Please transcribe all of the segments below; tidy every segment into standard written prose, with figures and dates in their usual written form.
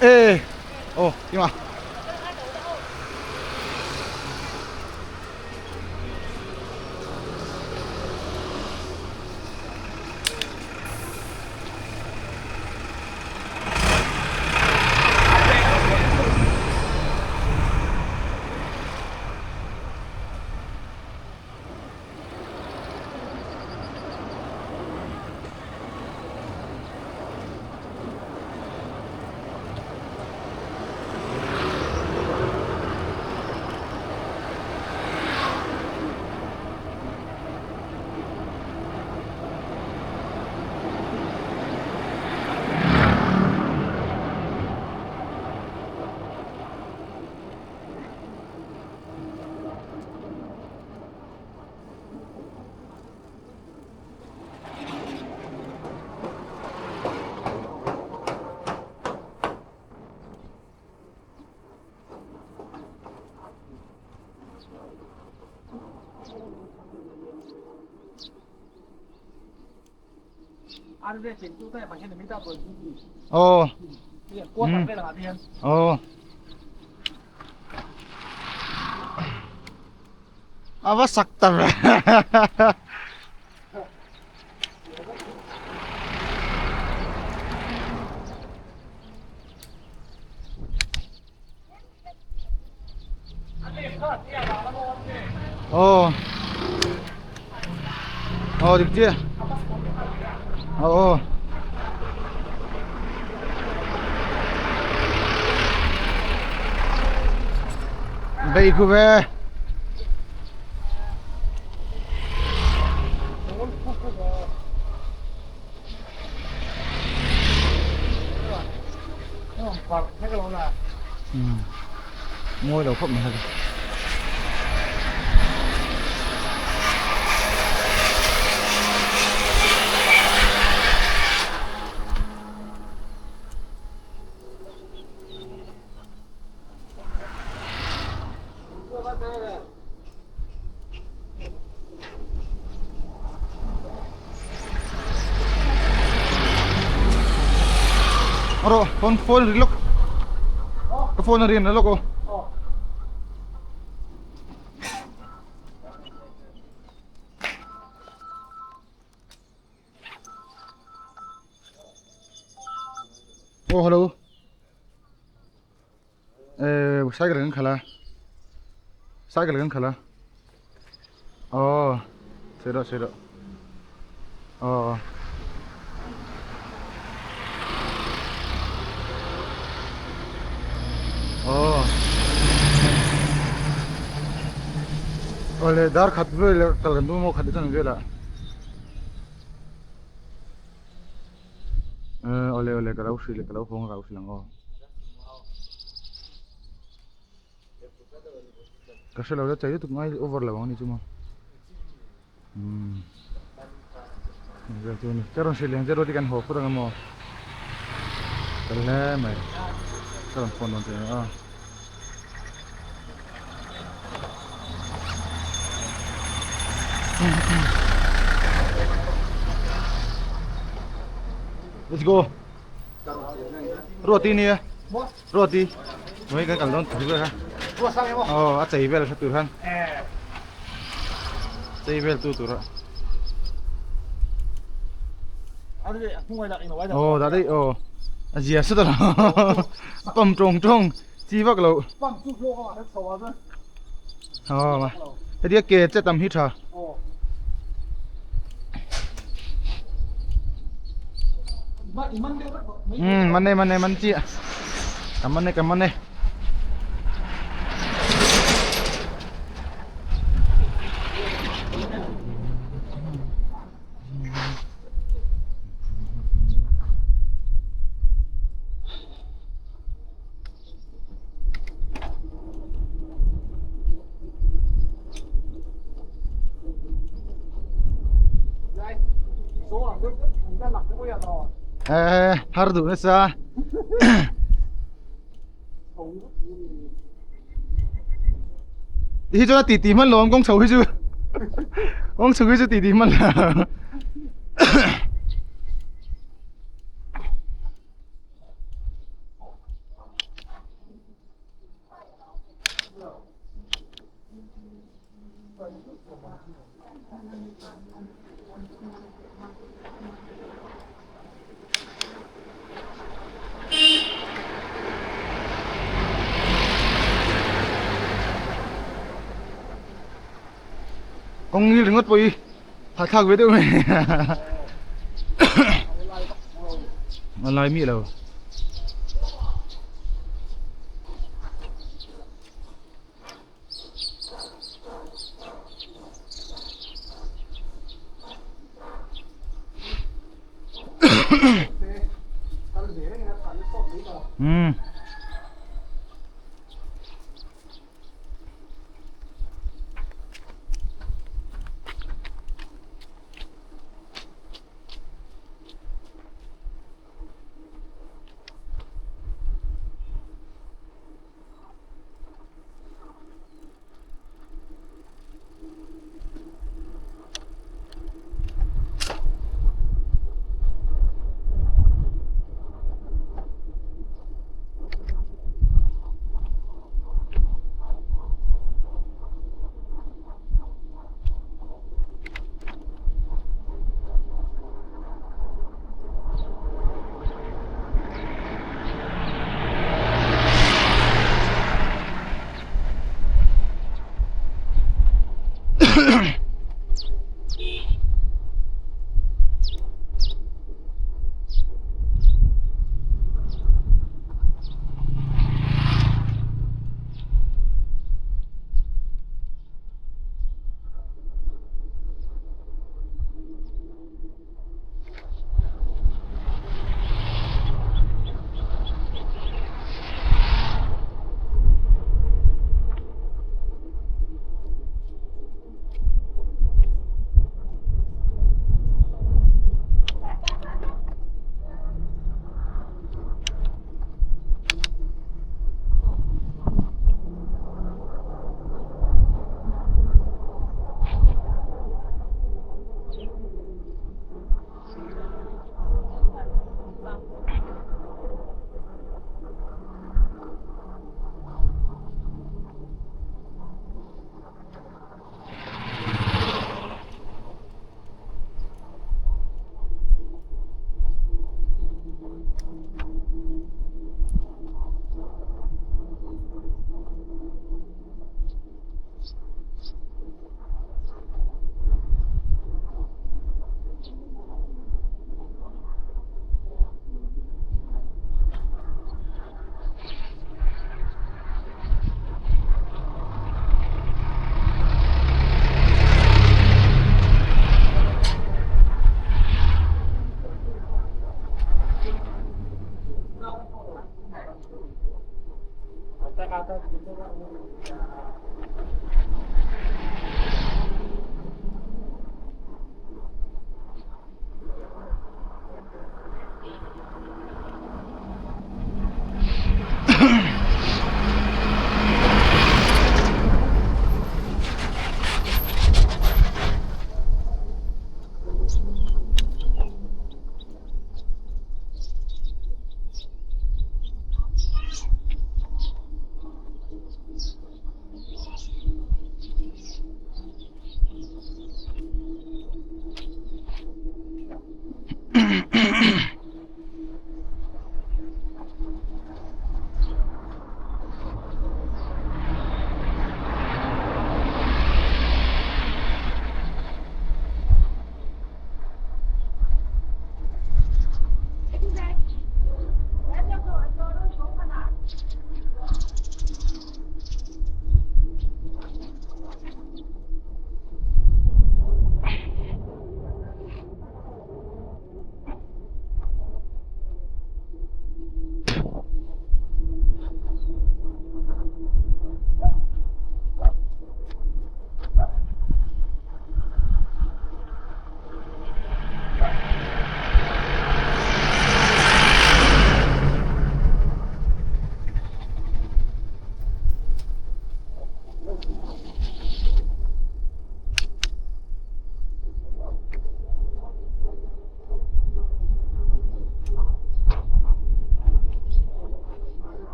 Ê, ồ, nhưng mà Ồ. Ồ. A va sak ta ve. Aw. Aw dik chiah. Aw aw. Bei khu ve. Mawi lo khawp mai haka. Aro phone phone ri lawk ka phone a rin na lawk aw. Oh hello. Eh cycle kan khalh a cycle kan khalh a aw sawi rawh sawi rawh aw aw awle dar khat vel kal kan tum a maw khat chuan velah Eh awle awle ka lo hrilh ka lo hawng a ka lo hrilh ang aw. Ka hre lo la chei lutuk ngai over lo ang ani chu maw. Umm. Vel chu ani. Ka rawn hrilh leh ang che ruati kan haw phut ang emaw. Ka hle mai. Ka rawn phone dawn che a. Let's go. Roti nia. Roti. Noi kan kal dawn tur vel kha. Oh, a chei vel kha tur khan. Chei vel tu tur a. Oh, dah dei oh. A zia sa ta lo. Pam tawng tawng. Chi vak lo. Aw ma. Hetia ke che tam hi tha. Um man e man e man chi. Ka man e ka man e. Eh, har duh nasa. Hi chuan a titi hman lo ang kawng chho hi chu. Kawng chho hi chu titi hman lo. Kawng ngil ringawt pawh hi hahthlak ve deuh mai a lai miah lo. Umm.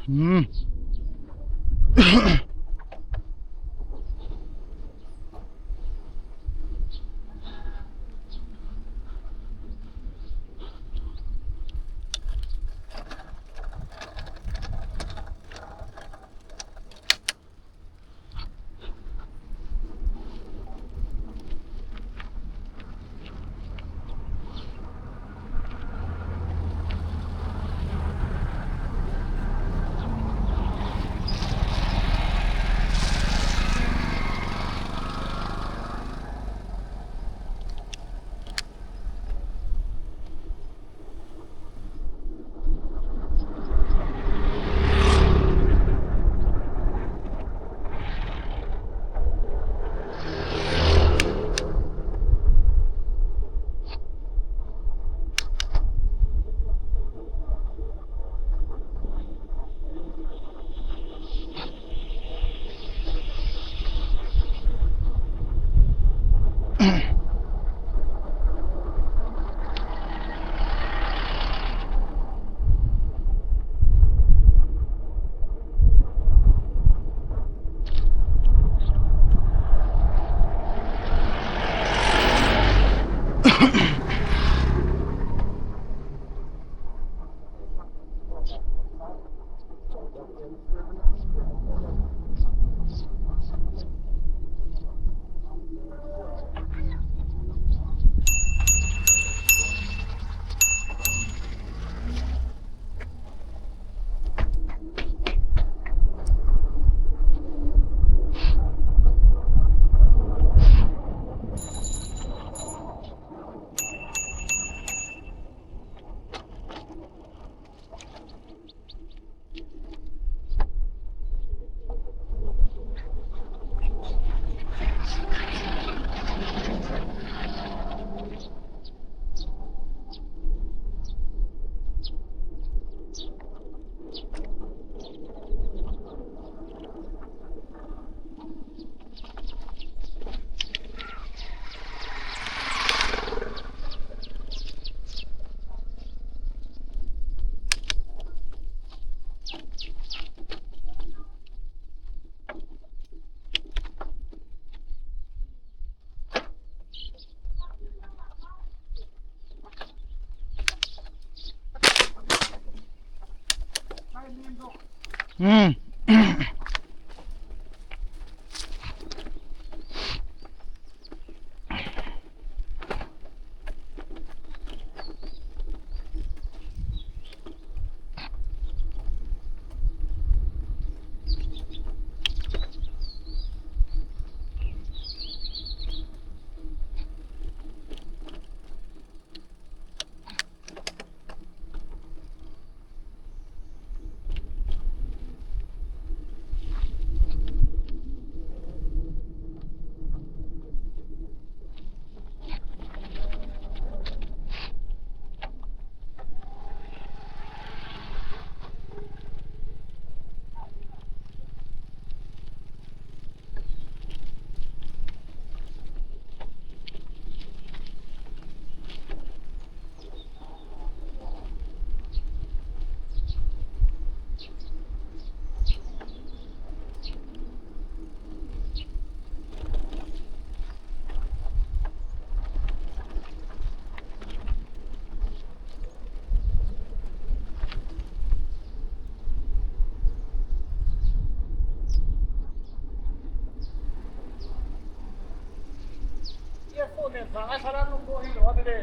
Umm. Umm.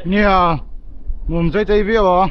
Nia nuam chei chei viau a.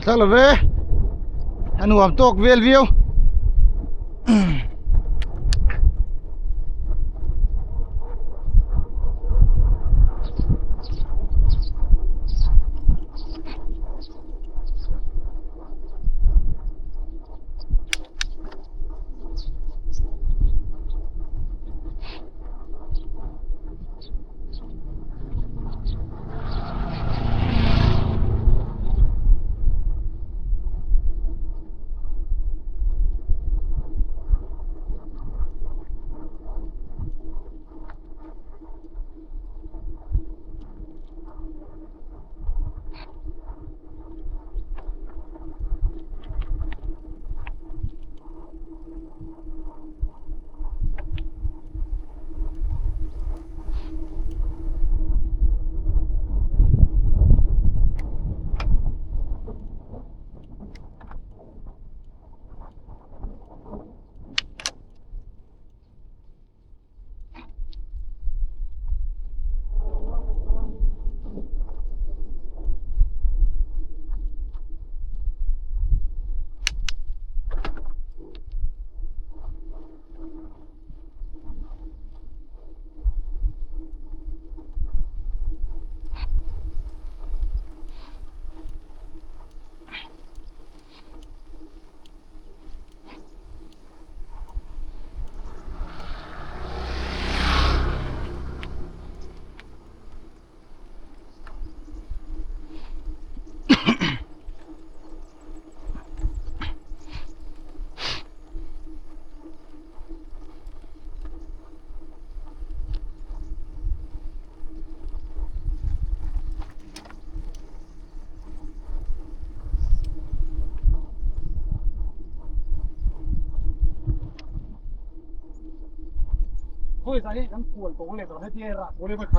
Thla lo ve a nuam tawk vel viau.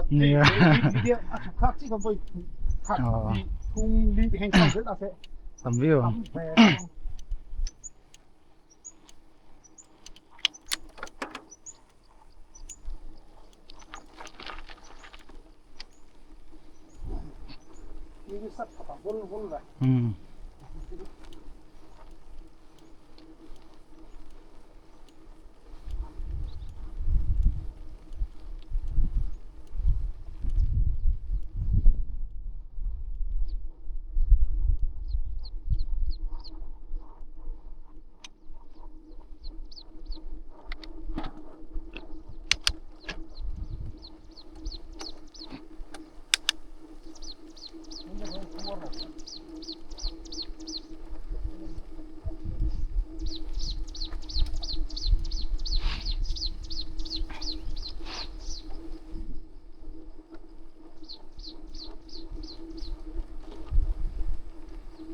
Nia. Tam viau ang. Um.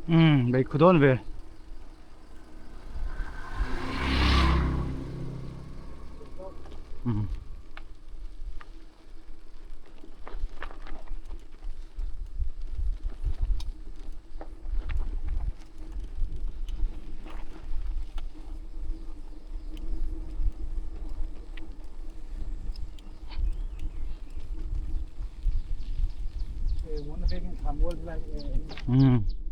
Umm bei khu dawn ve. Umm.